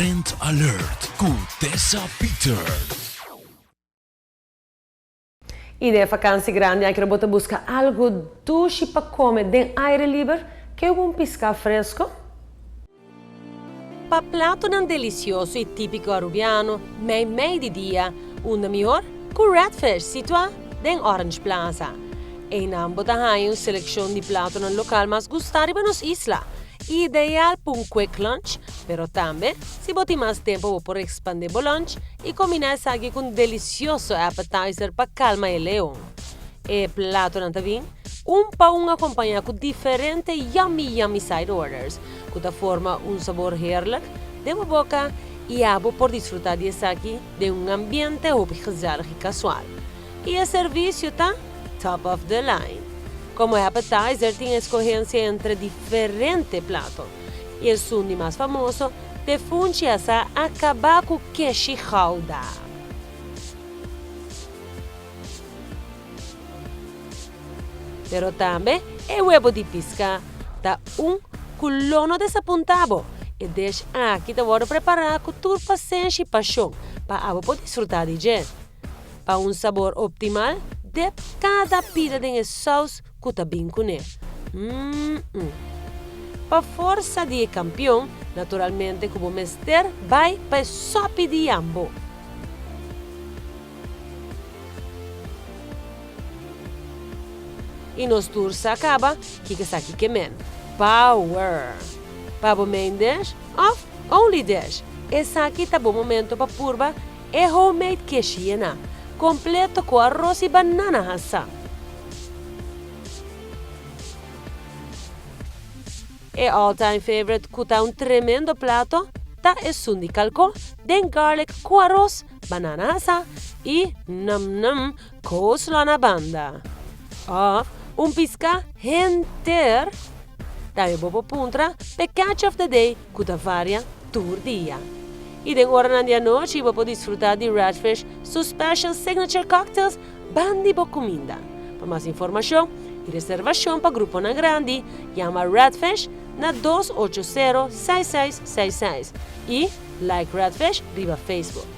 Trend Alert ku Tessa Peters. I den e vakansi grandi aki bo ta buska algu dushi pa kome den aire liber ke un piská fresko. Pa platonan delisioso i típiko arubiano mei mei di dia unda mihor ku Redfish situá den Orange Plaza. Einan bo ta haña un selekshon di platonan lokal mas gustá riba nos isla. Ideal pa un quick lunch, pero tambe si bo tin mas tempo bo por expande bo lunch y combina esaki cu un delicioso appetizer pa calma e leon. E platonan ta bin un pa un acompaña cu diferente yummy yummy side orders cu ta forma un sabor heerlijk den bo boca y abo por disfruta di esaki den un ambiente hopi gezellig y casual. Y e servicio ta top of the line. Como appetizer tin escogencia entre diferente plato y esun di mas famoso te funchi asa a caba cu keshi gouda. Pero tambe e webo di pisca ta un cu lo no desapunta bo. E dish aki ta wordo prepara cu tur pasenshi y pasion pa abo por disfruta di dje. Pa un sabor optimal, dep kada pida den e sous ku ta bin kuné. Mmm. Pa forsa di e kampion, naturalmente ku bo mester bai pa e sopi di yambo. I nos tur sa kaba kiko esaki ke men. Power! Pa bo main dish òf only dish, esaki ta bo momento pa purba E homemade keshi yena, completo cu aros y banana hasa. E all time favorite cu ta un tremendo plato ta esun di calco den garlic cu aros, banana hasa y nam nam coleslaw na banda. Of un pisca henter. Tambe bo por puntra p'e catch of the day cu ta varia tur dia. Y den oranan di anochi bo por disfruta di Redfish su special signature cocktails bandi bo cuminda. Pa mas informacion y reservacion pa gruponan grandi, yama Redfish na 280 6666 y like Redfish riba Facebook.